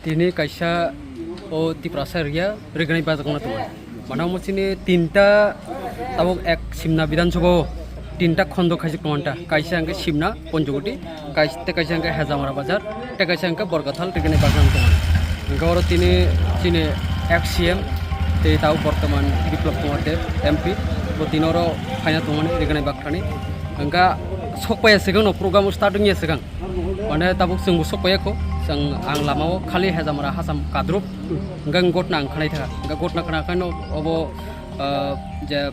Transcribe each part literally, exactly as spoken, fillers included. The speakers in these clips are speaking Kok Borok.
Tini kaisa o Tiprasa area Rignai bajak wngna tongo. Mano omo chini tinta tabuk ek Simna Bidhan Sabha o tinta khondo khaijak tongo ta. Kaisa hwnkhe Simna Ponjogoti, kais-, tei kaisa hwnkhe Hejamara Bazar, tei kaisa hwnkhe Borgathal Rignai bajak wngna tongo. Hwnkhe oro tini chini ex C M tei tabuk bortoman Biplab Kumar Deb M P bo tini oro phaina tongmani Rignai baktharni. Hwnkhe sokpaiya swkang no program o start wngya swkang. Mane tabuk chwngbo sokpaiya kho, chwng ang lamao khali Hejamara Hasam kadrup, hwnkhe ang gotna ang khwnai thaka, hwnkhe gotna khwna khaino obo, ah, je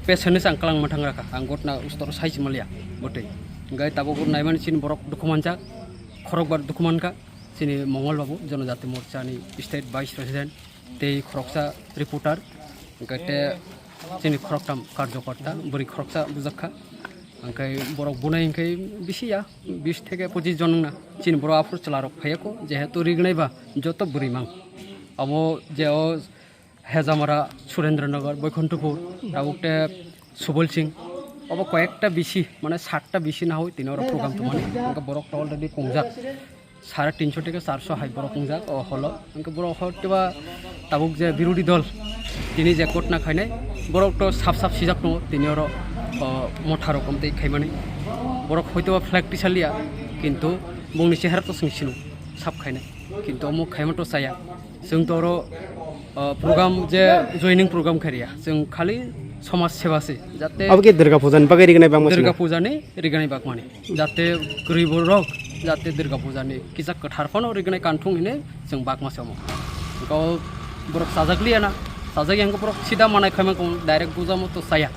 patient ni ang kwlang mwthang rakha, ang gotna ustor sai se manliya bwtwi. Hwnkhe tabuk naimani chini borok dukhu manjak, khorokbar dukhu mankha, chini Mongol Babu, Jonojati Morcha ni state vice president. Tei khoroksa reporter, hwnkhe te chini khoroktham karjokorta, bwrwi khoroksa bujak kha. Hwnkhe borok bunai hwnkhe bisi ya, bis theke pochis jon wngna. Chini borok aphuru chwla rok phaiya kho, jehetu Rignai ba joto bwrwi mang. Abo je o Hejamara, Surendra Nagar, Boikhonthopur, tabuk te Subol Singh, obo koyekta bisi, mane satta bisi nahui tini oro program tongmani, hwnkhe borok to already kongjak. Sare tinso theke charso hai borok wngjak o holo. Hwnkhe borok hor teba tabuk je birodhi dol tini je gotna khainai, borok to sap sap sijak tongo tini oro, o, motha rok omtwi khaimani. Borok hoito ba flag tisaliya, kintu bongni chehara to chwng sino sap khainai. Kintu omo khaima to chaya. Chwng to oro, o, program je joining program khairiya. Chwng khali somaj seba se, jate Abo khe Durga Puja ni bagwi Rignai bangma sino? Durga Puja ni Rignai bagmani. Jate kwrwi borok jate Durga Puja ni kisa kwthar phano rignai kanthung hinwi chwng bagma se omo. Hwnkhe o borok chajak liya na, chajak ya hwnkhe borok sida manai khaima kong direct puja moto chaya.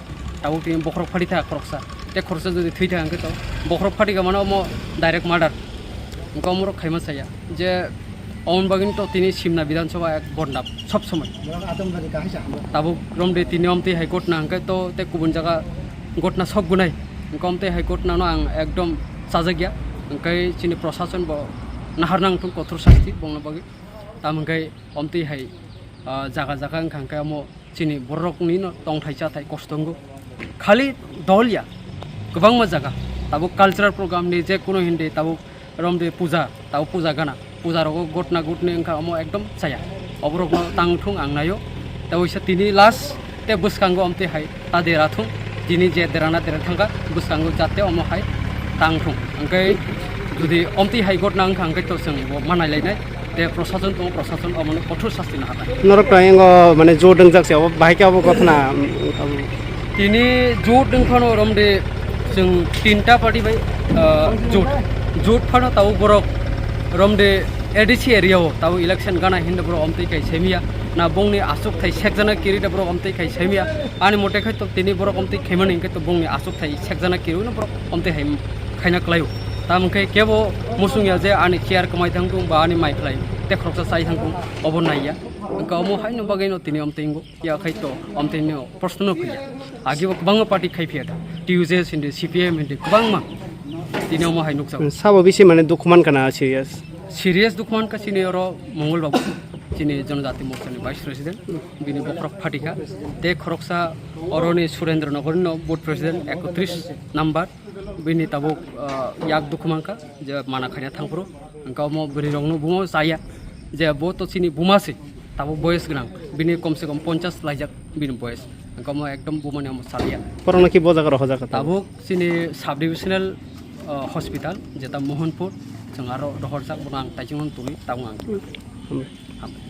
Tabuk tini bokhorok phati thaya khoroksa. Tei khoroksa jodi thwi thaya hwnkhe to bokhorok phati kha mano omo direct murder. Hwnkhe omorok khaima chaya. Je Omoni bagwino to tini Simna Bidhan Sabha ek bondab sob somoi. Tabuk romde tini omtwi hai gotna hwnkhe to tei kubun jaga gotna sok gunai. Hwnkhe omtwi hai gotna no ang ekdom chajak ya. Hwnkhe chini prosason bo nahar nang thung kothor sasti bongno bagwi. Tamo hwnkhe omtwi hai, ah, jaga jaga wngkha hwnkhe omo chini bororokni no tongthai chathai kosto wngo. Khali dol ya, kwbangma jaga. Tabuk cultural program ni je kuno hindi tabuk romde puja, tabuk puja gana. Puja rogo gotna gotni wngkha omo ekdom chaya. Oborokno tang thung ang naio. Tei waisa tini last tei bwskango omtwi hai ta dera thung. Tini je derana dera thangkha bwskango jate omo hai tang thung. Hwnkhe jodi omtwi hai gotna wngkha hwnkhe to chwng bo manai lainai. Tei prosason tongo, prosason omono kothor sasti nahar nai. Norok to yango mane jot wngjak se, obo bahai khe obo gotna, mm, obo. Tini jot wng phano romde chwng tinta party bai, ah, jot. Jot phano tabuk borok romde A D C area o tabuk election gana hinwi borok omtwi kai semiya. Na bongni aswk thai sekjana kiri da borok omtwi kai semiya. Ani mote khai to tini borok omtwi khaimani hwnkhe to bongni aswk thai sekjana kiri no borok omtwi hai khaina kwlaio. Tamo khe kebo muchung ya je ani chair kwmai thang thung ba ani mai khlai te khoroksa chai thang thung, obo nai ya. Hwnkhe omo haino bagwi no tini omtwi wngo. Ya khai to omtwi no proshno no phaiya. Agi bo kwbangma party khai phiya da. T U J S hindi, C P M hindi, kwbangma. Tini omo hai nukjago. Sabo bisi mane dukhu man kana serious? Serious dukhu man ka chini oro Mongol Babu. Chini Jonojati Morcha ni Vice President. Bini bokhorok phatikha. Te khoroksa oroni Surendra Nagar no Board President ekotris number. Bini tabuk, ah, yak dukhu mankha je mana khaina thangphuru. Hwnkhe omo bwrwi rokno bumo chaya je bo to chini buma se, tabuk boyes gwnang. Bini kom se kom ponchas laijak bini boyes. Hwnkhe omo ekdom bumani omo chaliya. Borokno ki bo jaga rohorjak kha tabuk? Tabuk chini sub divisional, ah, hospital jeta Mohanpur, chwng aro rohorjak, bono ang taichung tuli tabuk ang. Hmm. Hambai.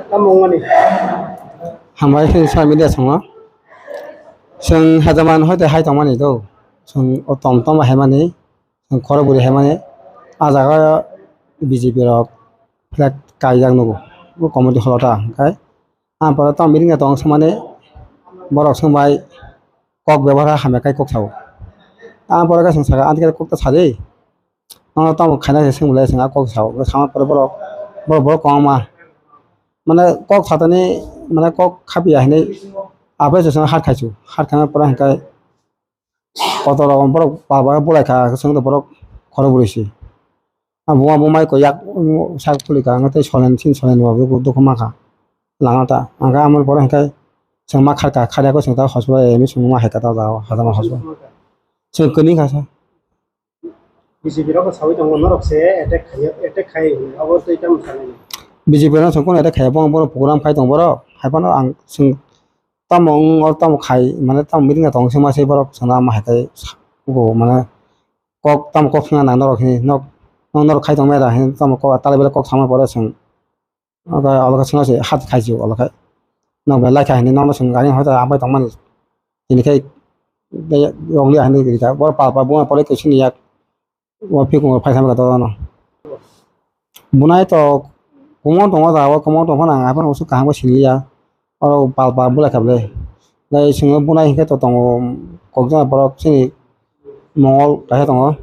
Tamo wngmani? Hambai khe sa media songo. Chwng hejaman hoite hai tongmani do. Chwng o tom tom haimani. Chwng khorok bwrwi haimani, ah jaga o B J P rok flag kaijak nugo, o committee hall o ta, hwnkhe ang pore tamo meeting o tong swmani, borok swngbai kok bebhar hamya khe kok sao. Ang borok khe chwng sakha, "Ani khe kok ta sa di. Nono tamo khaina se?" Swng bolai chwng a kok sao. Sama pore borok, borok, borok kwbangma. Mane kok satani, mane kok khapiya hinwi aphuru se chwng hat khaisu. Hat khaina pore hwnkhe kotor rok borok baba bulai kha, chwng borok khoro bwrwi se. Abo, abo mai ko yak, sak puli ka, ang tei solen, sin solen bo dukhu ma kha. Lama ta, ang khe amo pore hwnkhe chwng ma khar kha, khar ya khe chwng ta hospital ya hinwi chwng ma hai kha ta, ta, ta, ta, hospital. Chwng kwni kha sa. B J P rok sawi tongo, norok se attack khaiya, attack khai hwnwi, abo tei tamo sanai. B J P rok chwng kono attack khaiya, bo, bo program khai tong borok, hai phano ang chwng tamo wng, o tamo khai, mane tamo meeting ya tong se ma se borok chwng ma hai khe sa, bo mane kok tamo kok swngna nang norok hinwi, nok, nok norok khai tongmani da hinwi tamo kok talai belai kok sama pore chwng. Oke, olo khe chwngno se hat khai se olo khe. Nok bai lai kha hinwi nokno chwng gari hoita abai tongmani. Tini khai yokli hinwi rikha. Bor pal pal bunga pore khe sini yak. O phikungo phai thangma khe dono. Bunai to kumon tongo da, o kumon tongphano ang aphano usuk kaham khe siliya. Oro pal pal bulai kha ble. Lai chwngno bunai hinkhe to tongo kokjagna borok chini Mongol kaisa tongo.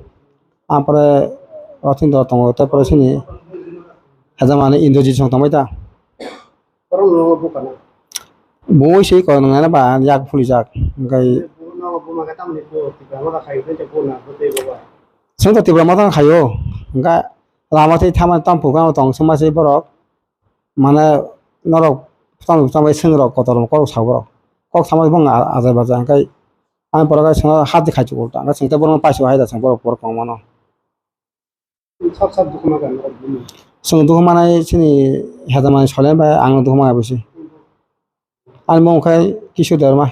Ampore o chini dora tongo, tei pore chini hejamani Indrajit song tongbai ta. Borok no bukana. Bui se ko nang nana ba yak phuli jak. Hingkai no buma khe tamni bo Tipra motha khai hwnkhe bo na bo tei bo ba. Chwng to Tipra motha khaio. Hingka lama tei thama tam phukano tong sima se borok. Mane norok tamo tamo seng rok kotor rok kok sa borok. Kok sama bong ajai bajai hingkai ang borok hai sengno hati khai chuko ta. Ang sengte borok paisa hai da seng borok borok kong mano. Sab sab dukhu ma kan norok bini. Seng dukhu manai sini heda manai solen bai ang dukhu manai bisi. Ani mung khai kisu derma.